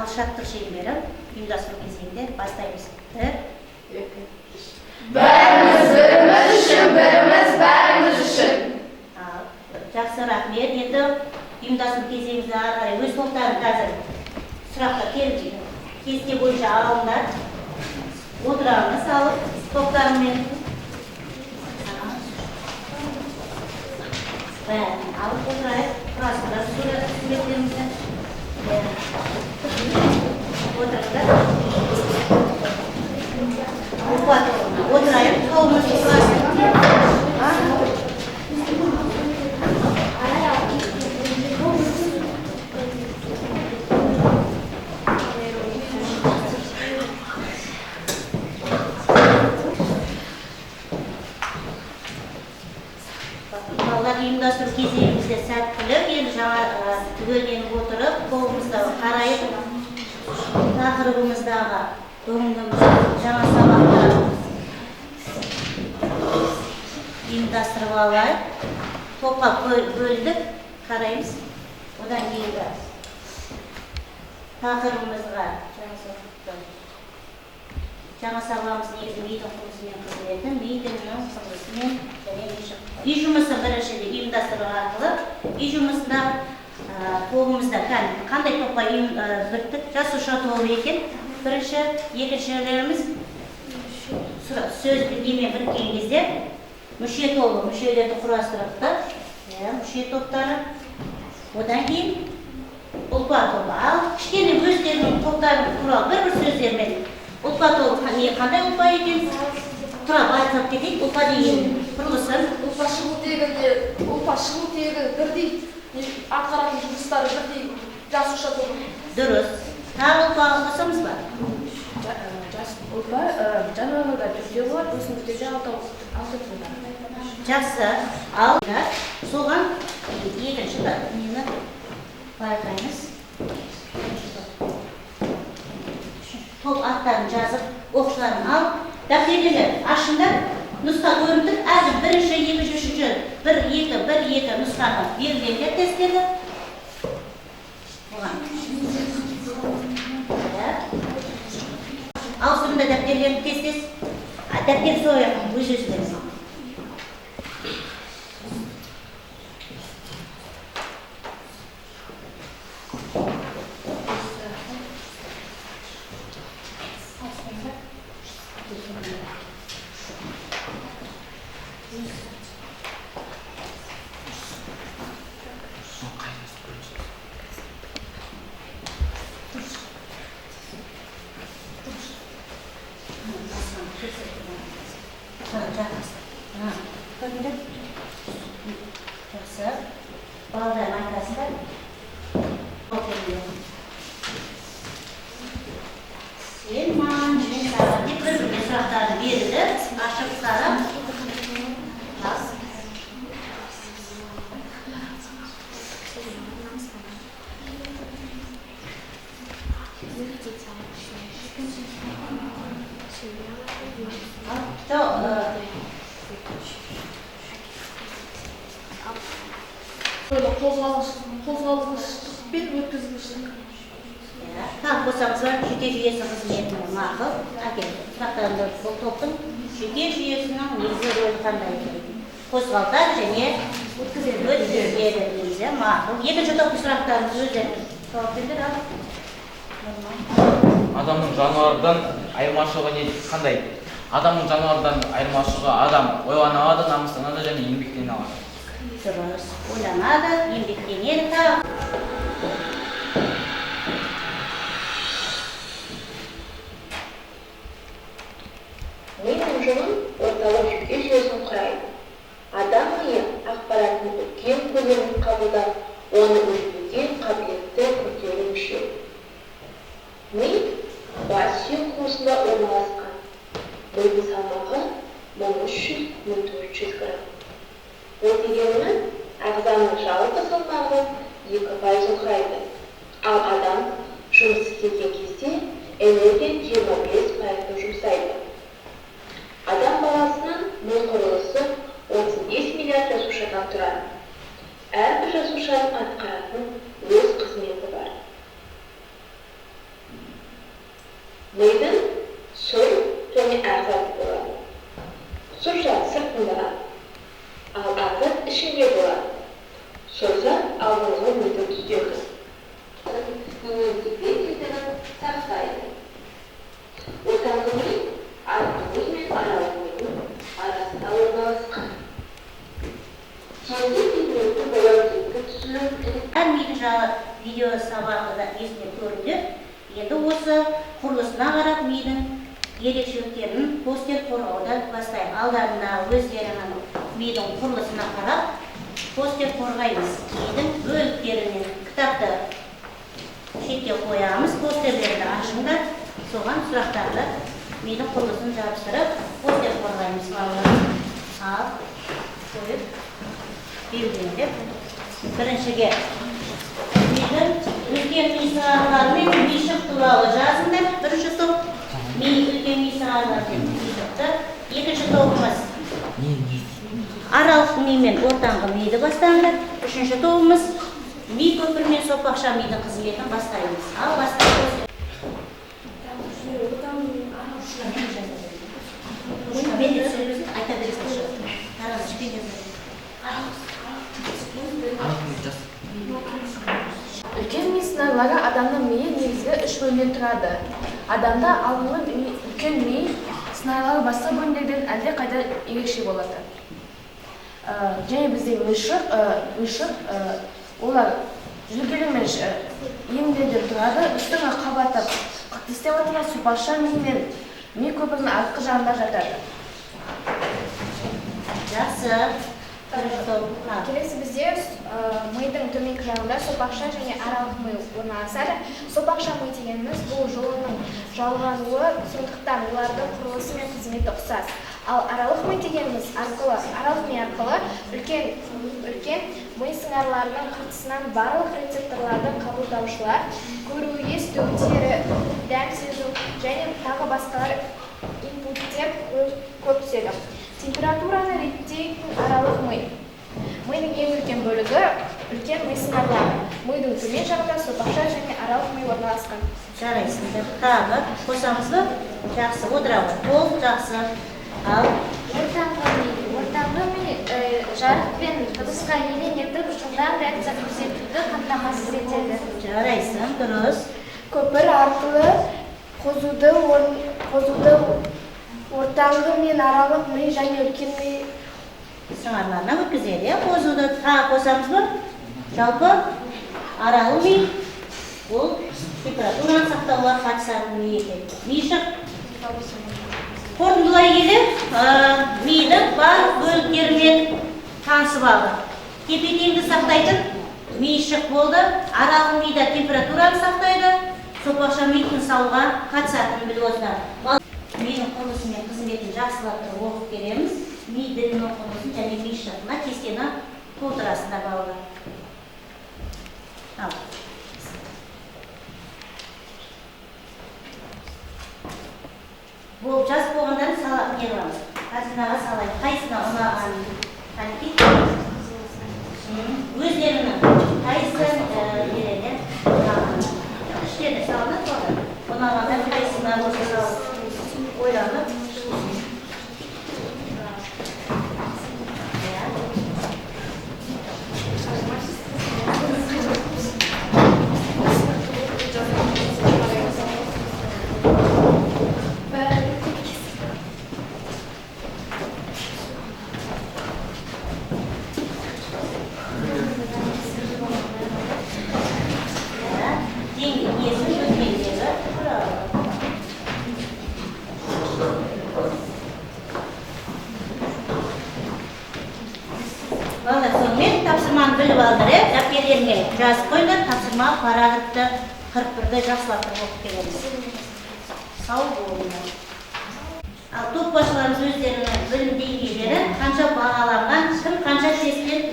Ал шаттық шеңбері ұйымдастыру кезеңінде бастаймыз. 1, 2, 3. Бәріміз біріміз үшін, біріміз бәріміз үшін. Жақсы, рахмет. Енді ұйымдастыру кезеңімізді ары қарай өз топтарын қазір сұраққа кесте бойынша алыңдар. Отырамыз алып топтарымен. Бәрін алып отырайық, құрастырып суреттерімізді. Отырыңдар. Ұлпа тобына отырайық, тобымызды құрастырып. Балалар, ұйымдастыру кезеңімізде сәттілік. Енді жаңа түгелденіп отырып, тобымызды қарайық. Тақырыбымыздағы бүгінгі жаңа сабақты ұйымдастырып алайық. Топқа бөлдік, қараймыз. Одан кейінгі тақырыбымызға жаңа сабағымыз негізі мидың құрылысы мен қызметі, ми діңінің құрылысы мен және үй жұмысы біріншіде ұйымдастыру арқылы үй жұмысында тобымызда қандай топқа біріктік, жасуша тобы екен бірінші, екіншілеріміз сөз немен біріккен кезде мүше тобы, мүшелерді құрастырыпты, мүше топтары. Одан кейін ұлпа тобы. Ал кішкене өздерінің топтарын туралы бір-бір сөздермен ұлпа тобы қандай ұлпа екен туралы айтып кетейік. Ұлпа деген құрылысын. Ұлпа шығу тегінде, ұлпа шығу тегі бірдей, атқаратын жұмыстары бірдей жасуша тобы. Дұрыс. Тағы ұлпаға қосамыз ба? Ұлпа жануарларда төртеу болады, өсімдіктерде алты түрі. Жақсы. Ал соған екінші нені байқаймыз. Топ аттарын жазып, оқушыларын алып, дәптерлерді ашыңдар, нұсқа көрініп тұр. Әркім бірінші, екінші, үшінші, 1, 2, 1, 2 нұсқаны белгілеңдер тесттерді. Оған. Ауыстырыңдар дәптерлерін тез-тез. Дәптер сояқ, өз өздеріңіз. Жақсы. Балаларым айтасыздар. Сен маған, мен саған деп бір-біріне сұрақтарды берілді. Ашып қарап. Қозғалғыштық пен өткізгіштік. Тағы қосамыз ба? Жүйке жүйесі қызметінің мақұл. Әкелді. Сұрақтарымды бұл топтың жүйке жүйесінің негізгі рөлі қандай екен? Қозғалтады және өткізеді дейміз, иә, мақұл. Екінші топтың сұрақтарымыз өздеріңіз жауап беріңдер, ал. Адамның жануардан айырмашылығы не қандай? Адамның жануардан айырмашылығы адам ойлана алады, намыстанады және еңбектене алады. Дұрыс. Ойланады, еңбектенеді. Тағы. Ми ұжымын орталық жүйке жүйесін құрайды. Адам миы ақпараттың үлкен көлемін қабылдап, оны өңдеуге қабілетті күрделі мүше. Ми бас сүйек қуысында орналасқан. Мидың салмағы мың үш жүз, мың төрт жүз грамм. Ол дегеніміз ағзаның жалпы салмағының 2% құрайды. Ал адам жұмыс істеген кезде энергия 25% жұмсайды. Адам баласының ми құрылысы 35 миллиард жасушадан тұрады. Әрбір жасушаның атқаратын өз қызметі бар. Әр мидың жағы видео сабағы да есіне көрінді. Енді осы құрылысына қарап мидың ерекшеліктерін постер қорғаудан бастайық. Алдарына өздерінің мидың құрылысына қарап постер қорғаймыз. Мидың бөліктеріне кітапты шетке қоямыз, постерлерді ашыңдар, соған сұрақтарды мидың құрылысын жабыстырып постер қорғаймыз балалар. Ал, қойып, белгілеңдер. Біріншіге мидың үлкен ми сыңарлары мен мишық туралы жазыңдар. Бірінші топ ми үлкен ми сыңарлары мен мишықты. Екінші тобымыз аралық ми мен ортаңғы миді бастаңдар. Үшінші тобымыз ми көпір мен сопақша мидың қызметін бастаймыз. Ал бастаймыз. Мен де сөйлесіп айта бересің. Таразышпен жаза. Үлкен ми сыңарлары адамның миы негізгі үш бөлімнен тұрады. Адамда алдыңғы үлкен ми сыңарлары басқа бөлімдерден әлдеқайда ерекше болады. Және бізде мишық, олар жүлгелер мен емдерден тұрады. Үстіңгі қабаты қыртыс деп аталады, сопақша ми мен ми көпірінің артқы жағында жатады. Жақсы. Келесі бізде мидың төменгі жағында сопақша және аралық ми орналасады. Сопақша ми дегеніміз бұл жұлынның жалғануы, сондықтан олардың құрылысы мен қызметі ұқсас. Ал аралық ми дегеніміз аралық ми арқылы үлкен ми сыңарларының қыртысынан барлық рецепторларды қабылдаушылар, көру, есту, тері, дәм сезу және тағы басқалар инпуттер көп түседі. Температураны реттейтін аралық ми. Мидың ең үлкен бөлігі үлкен ми сыңарлары. Мидың төмен жағында сопақша және аралық ми орналасқан. Жарайсыңдар. Тағы қосамыз ба? Жақсы, отыра ғой. Ол жақсы. Ал Ортаңғы ми жарық пен дыбысқа елең етіп, жылдам реакция көрсетуді қамтамасыз етеді. Жарайсың, дұрыс. Көпір арқылы қозуды ортаңғы мен аралық ми және үлкен ми сыңарларына өткізеді. Қозуды тағы қосамыз ба? Жалпы аралық ми ол температураны сақтауға қатысатын ми екен. Мишық. Қорытындылай келе, мидың барлық бөліктерімен танысып алдық. Тепе-теңді сақтайтын мишық болды. Аралық мида температураны сақтайды, сопақша ми тыныс алуға қатысатынын біліп отырмыз. Мидың құрылысы мен қызметін жақсылап тұрып оқып келеміз. Ми ділінің құрылысын және мишығына кестені толтырасыңдар балалар. Ал. Болып жазып болғандарын не қыламыз? Корзинаға салайық. Қайсына ұнағанын қанекей? Өздерінің қайсы нелеріне ұнағанын. Іштеріне салынады балалар. Ұнағандар қайсына болса салып ойланып. Балалар, сонымен тапсырманы біліп алдыр, дәптерлеріңе жазып қойыңдар. Тапсырма параграфты 41-ді жақсылап оқып келеміз. Сау болыңдар. Ал топ басшыларымыз өздерінің білім деңгейлері қанша бағаланған, кім қанша тесттен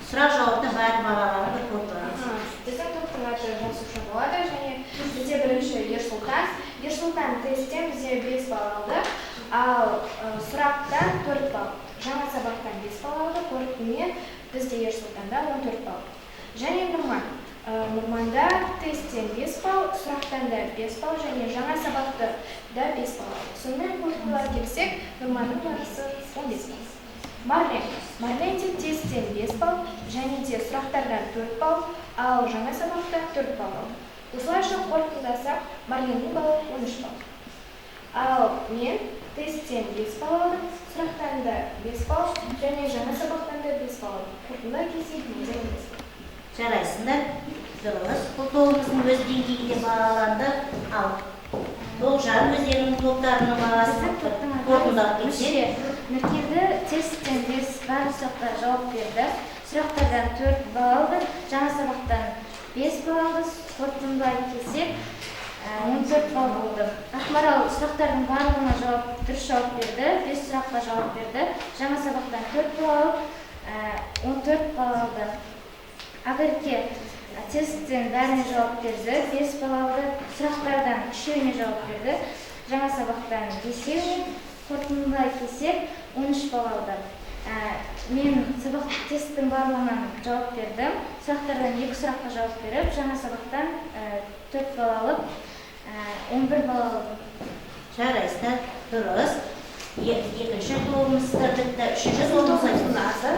сұрақ жауаптың бәрін бағаланып бір қорытындылаймыз. Біздің топтың аты Жасуша болады және бізде бірінші Ерсұлтан. Ерсұлтан тесттен бізде 5 балл алды, ал сұрақтан 4 балл. Жаңа сабақтан 5 балл алды, қорытындымен бізде Ерсұлтанда 14 балл. Және Нұрман. Нұрманда тесттен 5 балл, сұрақтан да 5 балл және жаңа сабақты да 5 балл алды. Сонымен қорытындылай келсек, Нұрманның барысы 15 балл. Марлен. Марлен де тесттен 5 балл және де сұрақтардан 4 балл, ал жаңа сабақта 4 балл алды. Осылайша қорытындыласақ, Марленнің баллы 13 балл. Ал мен тесттен 5 балл алдым, сұрақтан да 5 балл және жаңа сабақтан да 5 балл алдым. Қорытындылай келсек, менде 15 балл. Жарайсыңдар. Дұрыс. Бұл тобымыздың өз деңгейінде бағаланды. Ал Тоғжан өздерінің топтарының бағасын қорытындылап кетсе. Нұркелді тесттен 5 барлық сұраққа жауап берді. Сұрақтардан 4 балл алды, жаңа сабақтан 5 балл алды. Қорытындылай келсек, 14 балл болды. Ақмарал сұрақтардың барлығына дұрыс жауап берді, 5 сұраққа жауап берді. Жаңа сабақтан 4 балл алып, 14 балл алды. Ақерке тесттен бәріне жауап берді, 5 балл алды. Сұрақтардан 3-еуіне жауап берді. Жаңа сабақтан 5-еуіне. Қорытындылай келсек, 13 балл алды. Мен сабақ тесттің барлығынан жауап бердім. Сұрақтардан 2 сұраққа жауап беріп, жаңа сабақтан 4 балл алып, 11 балл алдым. Жарайсыздар, дұрыс. Екінші тобымыз да бітті. Үшінші тобымыз аты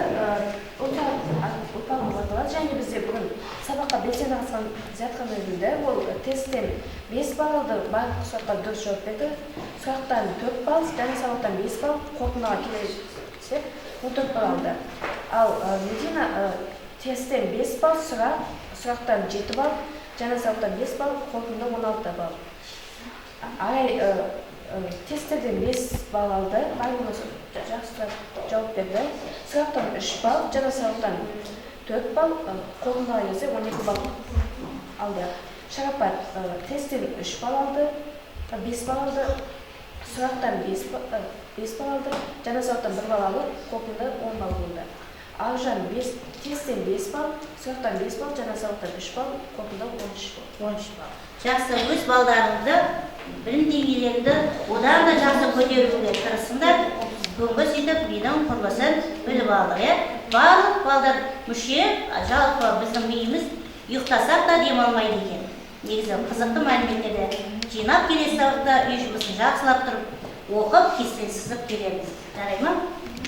Ұлпан болып аталады. Және бізде бүгін сабаққа белсене қатысқан Зиятхан Нұргүлді. Ол тесттен 5 балл алды, барлық сұраққа дұрыс жауап берді. Сұрақтан 4 балл, жаңа сабақтан 5 балл, қорытындыға келсек 14 балл алды. Ал Медина тесттен 5 балл, сұрақтан 7 балл, жаңа сабақтан 5 балл, қорытынды 16 балл. Арай тесттерден 5 балл алды, барлығына жақсы жауап берді. Сұрақтан 3 балл, жаңа сабақтан 4 балл, қорытындыға келсек 12 балл алды. Шарапат тесттен 3 балл алды, 5 балл алды, сұрақтан 5 балл алды, жаңа сабақтан 1 балл алып, қорытынды 10 балл болды. Аружан тесттен 5 балл, сұрақтан 5 балл, жаңа сабақтан 3 балл, қорытынды 13 балл. 13 балл. Жақсы, өз балдарыңды, білім деңгейлеріңді одан да жақсы көтеруге тырысыңдар. Бүгінгі сөйтіп мидың құрылысын біліп алдық, иә? Барлық балдар мүше, жалпы біздің миымыз ұйықтасақ та демалмайды екен. Негізі қызықты мәліметтерді жинап келесі сабақта үй жұмысын жақсылап тұрып оқып, кестені сызып келеміз. Жарай ма?